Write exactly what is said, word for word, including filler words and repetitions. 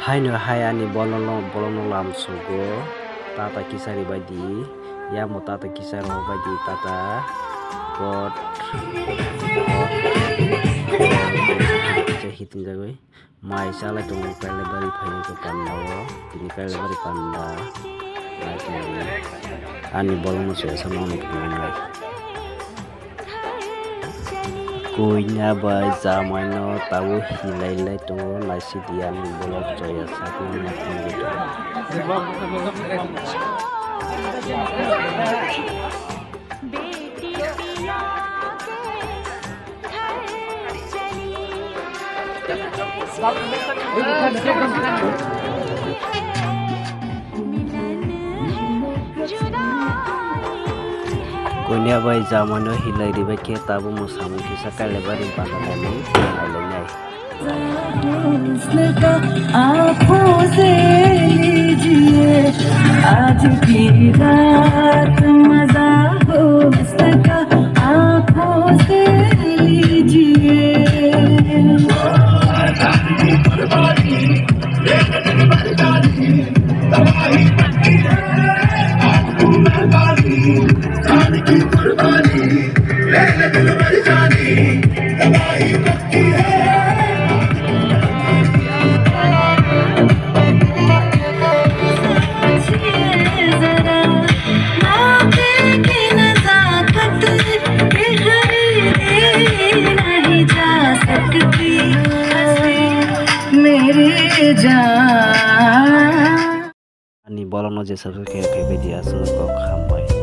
Haino hai ani bolongno, bolongno lamsogo, tata kisa ribaidi, yamo tata kisa rwbaidi, tata God. Kisa hitinjagwi, mai chalai tongo Kailabari phainai ko pandao, tini Kailabari panda, nai tongwi, ani bolongno se asa mano tongwi nai. Koina bai jamaino tabuk hinlai lai tongo, naisidi ani bolong choya sakni tongwi tongo. Koinwi bai jamaino hinlai ribai khe tabuk mwsamung kisa Kailabari panda naimung nailainai. आंखों से लीजिए आज की रात मजा हुस्न का, आंखों से लीजिए। मेरे जान। Ani bolongno je subscribe khe, khe bai di, aswk kok hambai.